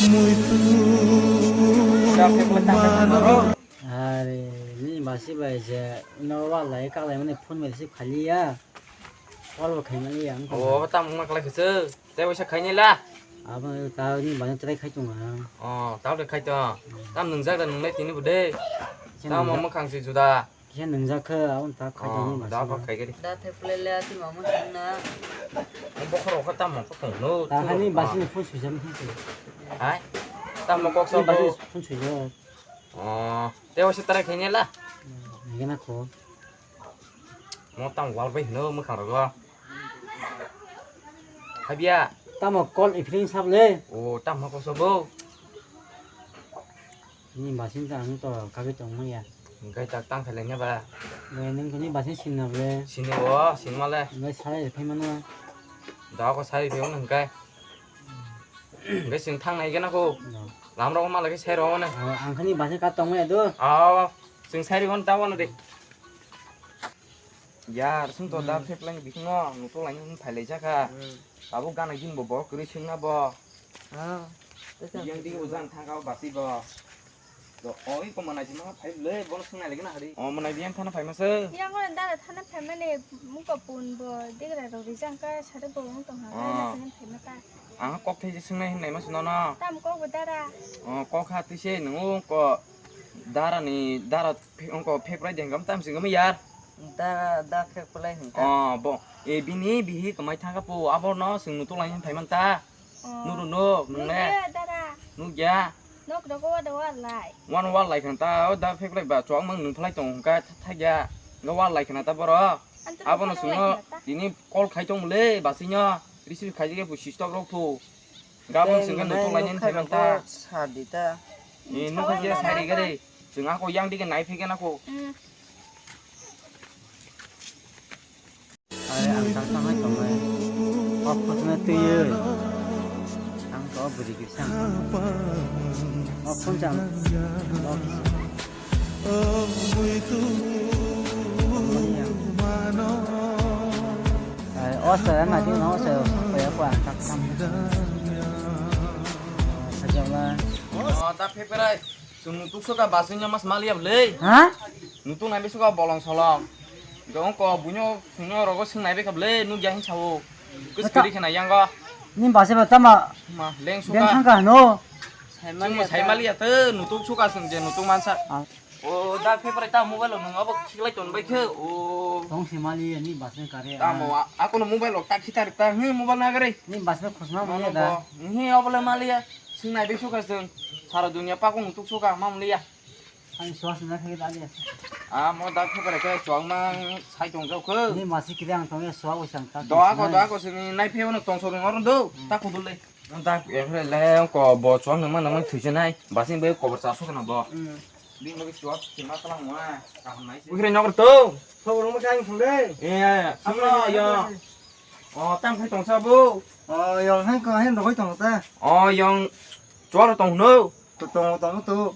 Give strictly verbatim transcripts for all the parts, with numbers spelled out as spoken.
Are, nini basi bai je, no wal lai, kak lai mani phone bai receive khaliya. Call bo khai mani ya, wng tong. O, tam wngma khlai khe se. Tei waisa khaini la? Abo ta ni bani try khai tongo ang. O, ta try khai tong. Tam nwngjak da nwnglai tini bo de. Kisa tam nwngjak. Mwkhang se juda. Kisa nwngjak khe, abo ta khai tong ni basi ba. O, da ba khai gari. Da the play le ati mama sangna. Bokhorok khe tam mokho tong no. Ta hani basi ni phone swijak ni phone swijak. Hai? Tam mokok sa basi phone swijak. O, tei waisa try khaini la? Nangena kho. Mo tamo wal bai hino mwkhang rogo. Habya. Tamo call evening sable. O, tamo ko sobo. Ni basin ta ang to kagwi tong maya. Hingkai tak tang khalai nya ba. Bai nung kini basin sin na ble. Sini o, sin male. Bai sai phai mano. Da ko sai phai mano hingkai. Hingkai sing thang nai gana ko. No. Lam rok ma lagi sai ro na. O, ang khani basin ka tong maya do. Aw, sing sai ri gon ta wan de. Yar, sung to da phek lang bikno, nuto lai nung phai lai jaka. Hmm. Abo gana gin bo, bo kwrwi sung na bo. Ah, yang di ujan thang kau basi bo. Do oi ko manai jima phai le, bo sung nai lagi na hari. O manai yang thana phai masa. Yang orang dara thana phai mane, muka pun bo, degra ro rijang ka, sare bo wong tong ha, ah, na phai mata. Ang kok thai sung nai hin nai mas no no. Tam kok bo dara. O kok ha tise nung ko dara ni, dara phe-, ongko phek rai dengam tam sing yar. Da, da phek phalai hwn ka. Oh, bo. E bini bihi kwmai thangka po, abo no sing nutuk lai phai man ta. Oh. Nuru no, nung le. Nukya, dara. Nukya. Nok dogo wa da wa lai. Wan wa lai khan ta, o da phek lai ba, chuak mang nung phalai tong ka, tha-, thagya. Nga wa lai khana ta boro. Anto abo no nung phalai sungo, khana ta. Tini call khai tong le, basi nyo. Receive khai je pu, switch off rok pu. Gabon sing ka nutuk lai phai man ta. Sa di ta. Ni nukha je sari gari. Chwng ako yang dige nai phege nako. Hmm. Are ang tak tang hai tongnai. Kok khosna twiwi. Ang to bwrwi kisa ang. Kok khon chang. Ai, o sa na di no sa ko ya ko ang tak tang. Sa jala. O ta pheperai. Chwng nutuk soka basing no mas maliya bwle. Ha? Nutuk nai soka bolong solong. Jong ko bunyo sungno rogo sing nai beka bwle nukya hin sao. Kus kiri khena yango. Ni base ba tama. Ma leng soka. Leng thangka no. Chwng sai maliya te nutuk soka sung je nutuk mansa. Ah. O da pheprai ta mobile nung abo khiklai ton bai khe. O. Tong se maliya ni base kare. Tamo a-, akono mobile o ta khitar ta hi mobile na gare. Ni base khosna maliya da. Ni obole maliya. Sing nai bek soka sung. Sara dunia pakung tuk soka mam liya. Ani swa sung na khe da liya. A mo da khe bare khe chwang mang sai tong jok khe. Ni masi kide ang tong ya swa bo sang ta. Do ako, do ako sini nai phe ono tong sorong oron do. Hmm. Ta kudul le. Da e phe le ko bo chwang nang mang nang mang thwi se nai. Basing bai kobor cha sok na bo. Hmm. Bini logi chwak se ma tlang ma. Kaham nai se. Bukre nokor to. Khobor mo kang thung de. E, sung no yo. O, tam khai tong sa bo? O, yong hai ko, hai rogoi tong ta. O, yong chuwak rok tong hwno? To tong, tong to.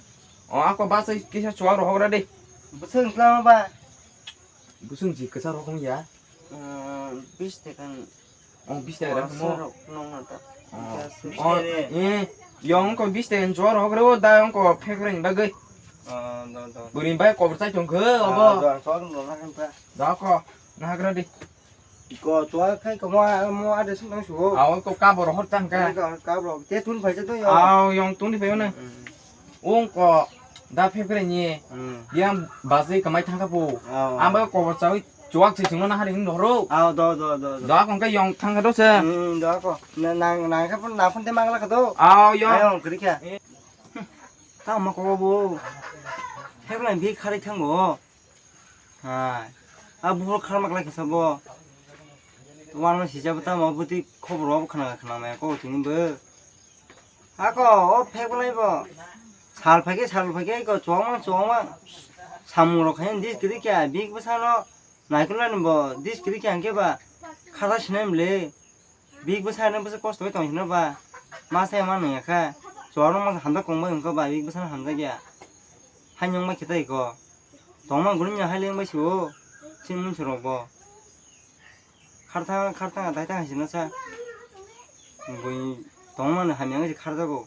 O, ako bachai kisa chuwak rok hogra de. Bwswk wngkla ma ba? Bwswk ji kwchar rok wng ya? Um, bis taka. O, bis taka rok mo? Rok nong na ta. O, bis taka ni. Eh, yong ko bis taka chuwak rok hogra o da yong ko phek reng bagwi. O, do, do. Bwrwi bai kobor chai tong kho, obo. Do, chuwak rok na kan ta. Da ko, na hagra de. Ko chuwak khai ko mo, mo ade sung tang suo. Aw, ko kabor hor tang ka. Ka, kabor. Te thun phai to yo. Aw, yong tun di phai na. Hmm. Ong ko da phepre ni. Hmm. Yang basi kamai thang ka pu. Aw. Amba ko chawi chuwak si sung na hari hin horo. Aw, do, do, do, do. Da ko ka yong thang ka do se. Hmm, da ko. Na, na, na ka pun, na pun te mangla ka do. Aw, yong. Aw, yong kri kya. Eh. Ta ma ko bo. Hebla bi khari thang bo. Hai. A buphuru kharma klai khe sabo. Wanma sijabo tamo bwtwi khobor bo khna khna maya kok tini bo. Ako o phek bolai bo. Sal phaikhe sal phaikhe ko chongma chongma. Samung rok khe dis kiri kya bik bwsano naikolani bo dis kiri kya hwnkhe ba khata sinai mle. Bik bwsa no bwsa kosto khe tong hino ba. Ma sai ma nung ya kha. Chuwak no ma hamjak kong bai hwnkha ba bik bwsa no hamjak ya. Haino wng bai khe tai ko. Tongma guni ya hai le wng bai si o. Sini mun chwrok bo. Kharthang kharthang atai thang hai si no sa. Bui tongma no hamya wng si kharjago.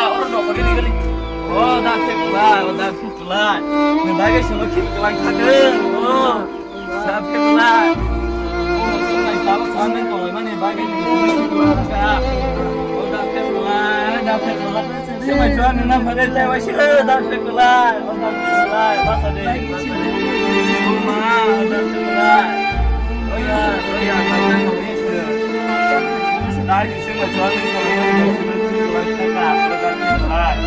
oro nokori ni gari. O da phe kulai, o da phe kulai. Ni bagwi solo khil kulai khakhe. O da phe kulai. O sunai talo sanai tolai mani bagwi ni khil kulai kha. O da phe kulai, da phe kulai. Sema juan na mare tai wa shi da phe kulai, da phe kulai, basa de. Ma, da phe kulai. Oya, oya, ma, ma, ma, ma. Dar ki sema juan na mare tai wa shi da phe kulai, da phe kulai.